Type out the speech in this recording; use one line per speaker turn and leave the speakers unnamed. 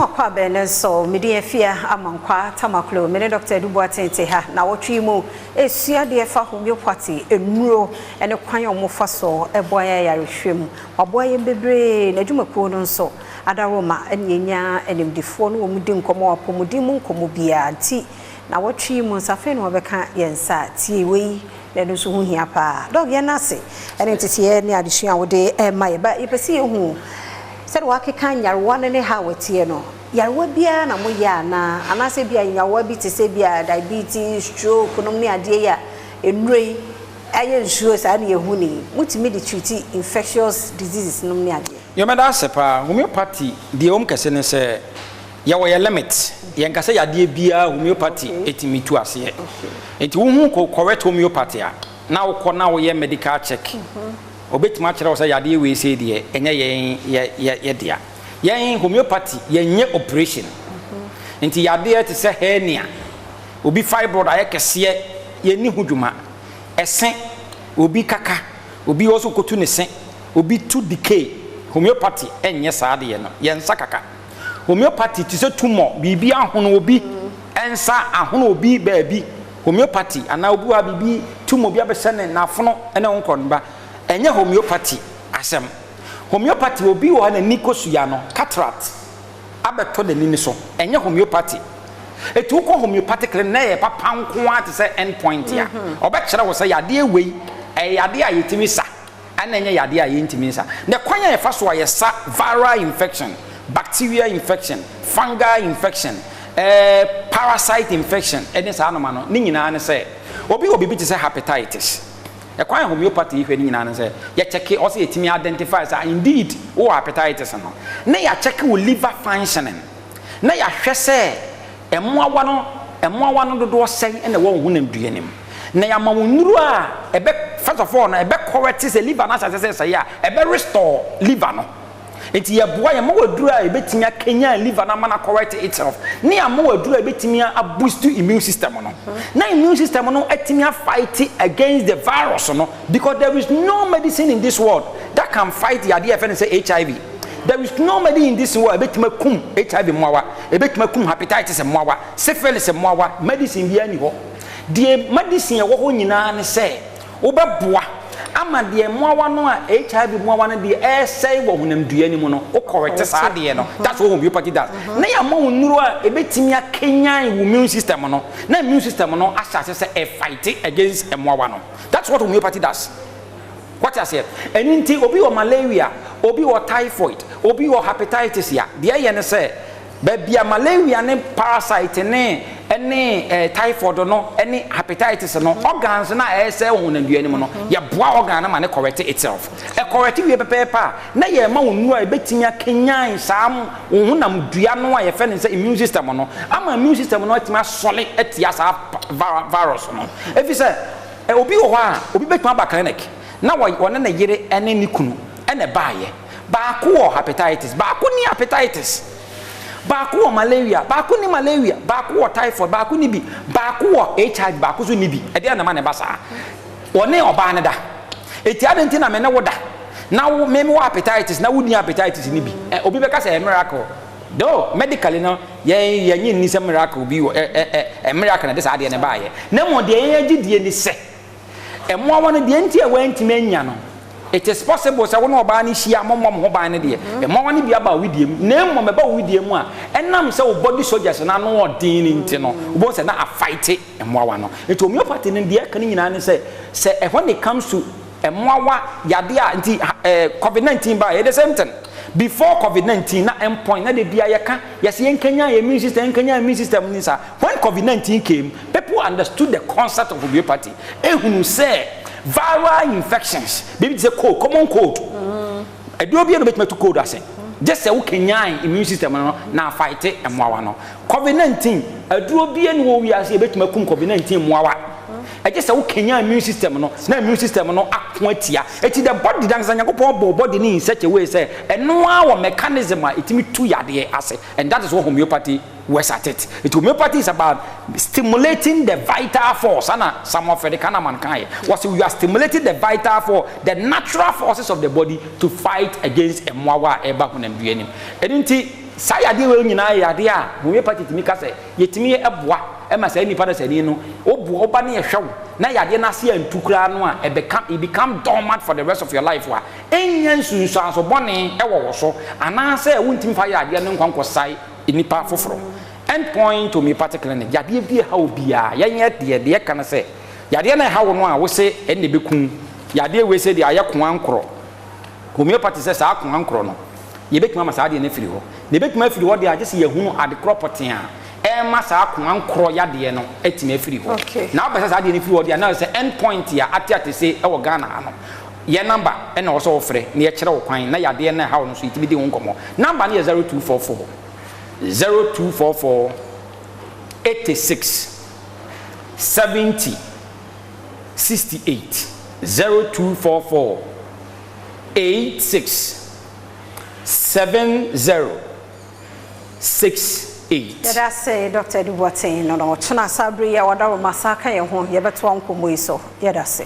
Akɔ abɛn no nso mede Afia Amankwa Tamaklo, me ne Dr. Edu Boateng te ha na wɔtwe mu esua deɛ fa homeopathy nnuro ne kwan a wɔfa so ɛboa yɛn ayarehwɛ mu. Waboa yɛn bebree na adwumakuo no nso adaroma ne yɛnya animdifoɔ no wɔn di nkɔmmɔ wɔ apɔmuden mu nkɔmmɔ biara. Nti na wɔtwe mu nso, afei na wɔbɛka yɛn nsa tie wei na ɛno nso ho hia paa. Doc, yɛn ase ɛne nteteɛ ne adesua a wode ɛma yɛ ba. Yɛpɛ sɛ yɛhu sɛde wakeka nyarewa no ne ha a wɔteɛ no, yarewa biara na moyɛ anaa, anaasɛ bi a nyarewa bi te sɛ bi a diabetes, stroke nom ne adeɛ yi a nnuro yi ɛyɛ nsuo saa ne yɛhu ne motumi de treat infectious diseases nom ne adeɛ?
Yɛmɛda ase paa. Homeopathy deɛ wɔm kɛse ne sɛ yɛwɔ yɛ limit. Yɛnka sɛ yadeɛ biara homeopathy ɛtumi tu aseɛ. Nti wohu correct homeopathy a, na wokɔ na woyɛ medical check, obɛtumi akyerɛ wo sɛ yadeɛ wei sei deɛ, ɛnyɛ yɛn yɛ dea. Yɛn homeopathy, yɛnyɛ operation. Nti yadeɛ te sɛ hernia, obi fibroid ayɛ kɛseɛ, yɛnni ho dwuma. Ɛse obi kaka, obi wɔ so kotu ne se, obi tooth decay, homeopathy ɛnyɛ saa adeɛ no. Yɛnsa kaka. Homeopathy te sɛ tumor, biribi ahono obi ɛnsa, ahono obi baabi, homeopathy anaa obi wɔ ha biribi tumor bi abɛhyɛ ne n'afono ɛne ho nkɔ ba, ɛnyɛ homeopathy asɛm. Homeopathy, obi wɔ ha n'ani kosua no cataract abɛtɔ n'ani ni so, ɛnyɛ homeopathy. Etu wokɔ homeopathic clinic na ɛyɛ papa nko ara te sɛ end point a, ɔbɛkyerɛ wo sɛ yadeɛ wei ɛyɛ yadeɛ a yɛtumi sa, ɛna ɛnyɛ yadeɛ a yɛntumi nsa. Na kwan a yɛfa so a yɛsa viral infection, bacterial infection, fungal infection, parasite infection ɛne saa noma no ne nyinaa ne sɛ obi wɔ biribi te sɛ hepatitis, ɛkwan a homeopathy yi hwɛ ne nyinaa ne sɛ yɛkyɛke ɔsɛ yɛtumi identify sɛ indeed wowɔ hepatitis no, na yɛakyɛke wo liver functioning, na yɛahwɛ sɛ mmoawa no dodoɔ sɛn ɛna ɛwɔ wo honam dua no mu, na yɛama wo nnuro a ɛbɛ, first of all no, ɛbɛ correct sɛ liver no ahyɛ sɛ sɛe a, ɛbɛ restore liver no. Nti yɛboa yɛma wɔ aduro a yɛbɛtumi akenya liver no ama no correct itself, ne yɛama wɔ aduro a yɛbɛtumi aboost immune system no, na immune system no atumi afight against the virus no, because there is no medicine in this world that can fight yadeɛ yɛfrɛ no sɛ HIV. There is no medicine in this world ebɛtumi akum HIV mmoawa, ebɛtumi akum hepatitis mmoawa, syphilis mmoawa. Medicine biara ni hɔ. Deɛ medicine ɛwɔ hɔ nyinaa ne sɛ wobɛboa ama deɛ mmoawa no a HIV mmoawa no deɛ ɛresɛe wɔ honamdua no mu no, wo correct saa adeɛ no. That's what homeopathy does. Na yɛama wo nnuro a ebɛtumi akenyan wo immune system no, na immune system no ahyɛ ase sɛ ɛfight against mmoawa no. That's what homeopathy does. Wate aseɛ? Ɛno nti obi wɔ malaria, obi wɔ typhoid, obi wɔ hepatitis a, deɛ ɛyɛ ne sɛ baabi a malaria ne parasite ne ɛne typhoid no ɛne hepatitis no, organs na ɛsɛ wɔ honamdua no mu no, yɛboa organ no ma ne correct itself. Ɛcorrect wie pɛpɛɛpɛ a, na yɛma wo nnuro a ɛbɛtumi akenyan saa wo honam dua no a yɛfɛ no sɛ immune system no, ama immune system no atumi asɔle atia saa virus no. Ɛfiri sɛ obi wɔ hɔ a, obi bɛtumi aba clinic na wɔne ne yere ɛne ne kunu ɛna ɛbaayɛ, baako wɔ hepatitis, baako ni hepatitis, baako wɔ malaria, baako ni malaria, baako wɔ typhoid, baako ni bi, baako wɔ HIV, baako so ni bi. Ɛdeɛ anama ne ba saa wɔne ɔbaa ne da eti adi nti na me ne wo da na wo me wɔ hepatitis na wo ni hepatitis ni bi. Obi bɛka sɛ ɛyɛ miracle, though medically no yɛn yɛn nye ni sɛ miracle bi wɔ ɛ ɛ ɛ ɛ miracle na de saa adeɛ ne baayɛ. Na mo deɛ yɛn agye die ni sɛ mmoawa no deɛ nti a wɔntumi anya no, it is possible sɛ wo ne ɔbaa no hyia, mommɔ mo ho ban no deɛ, mmoawa no bi aba wo die mu. Na mmom ɛba wo die mu a, ɛnam sɛ wo body soldiers no ano ɔden no nti no, wobɛhu sɛ na afight mmoawa no. Nti homeopathy no deɛ ɛka no nyinaa ne sɛ when it comes to mmoawa yadeɛ a, nti COVID-19 ba, ɛyɛ the same thing. Before COVID-19 na endpoint na de bia yɛka yɛsɛ yɛnkanya yɛ immune system, yɛnkanya immune system ni sa. When COVID-19 came, people understood the concept of homeopathy, ehunu sɛ viral infections biribi te sɛ cold, common cold, ɛduro bi a no bɛtumi atu cold ase gye sɛ wokenyan immune system no na afight mmoawa no. COVID-19 aduro bi ne wɔ wiase yɛbɛtumi akum COVID-19 mmoawa, ɛgye sɛ wokenyan immune system no na immune system no ako atia. Eti the body dankasa, Nyankopɔn bɔ body no in such a way sɛ ɛno ara wɔ mechanism a ɛtumi tu yadeɛ ase, and that is what homeopathy works at it. Nti homeopathy is about stimulating the vital force. Ana Samuel Frederick Hahnemann kan yɛ wɔsi you are stimulating the vital force, the natural forces of the body to fight against mmoawa a ɛba honamdua nim. Ɛno nti Saa yadeɛ wei nyinaa yɛ yadeɛ a homeopathy tumi ka sɛ yɛtumi boa ma saa nipa no sani no woboa woba ne yɛhwɛ wo na yadeɛ no ase antu koraa no a, ɛbɛka, it become dormant for the rest of your life a ɛnnya nsunsuanso bɔne wɔ wo so anaasɛ wontumi fa yadeɛ no nkɔ nkɔsae nnipa foforɔ. End Point Homeopathic Clinic, yadeɛ bi ɛha wo biara, yɛnyɛ deɛ deɛ ɛka no sɛ yadeɛ no ɛha wo no a wose ɛnna ɛbɛku wo, yadeɛ wei sɛ deɛ ayɛ koa nkorɔ. Homeopathy sɛ saa akoa nkorɔ no, yɛbɛtumi ama saa adeɛ no afiri hɔ. Na ɛbɛtumi afiri hɔ deɛ a, gye sɛ yɛhunu ade korɔ pɔtee a ɛrema saa akoa nkorɔ yadeɛ no atumi afiri hɔ. Na wopɛ sɛ saa adeɛ no firi hɔ deɛ a, na ɛsɛ sɛ end point a ate atese wɔ Ghana ha no, yɛn number na ɛwɔ sɛ wofrɛ na yɛkyerɛ wo kwan na yadeɛ no a ɛha wo no nso yɛtumi di ho nkɔmmɔ. Number no yɛ 0244 0244 86 70 68 0244 86 70 68.
Yɛda ase Dɔkta Adu Boateng no na ɔkyena saa bere yi a wadaworo ma san ka yɛn ho yɛbɛtoa nkɔmmɔ yi so. Yɛda ase.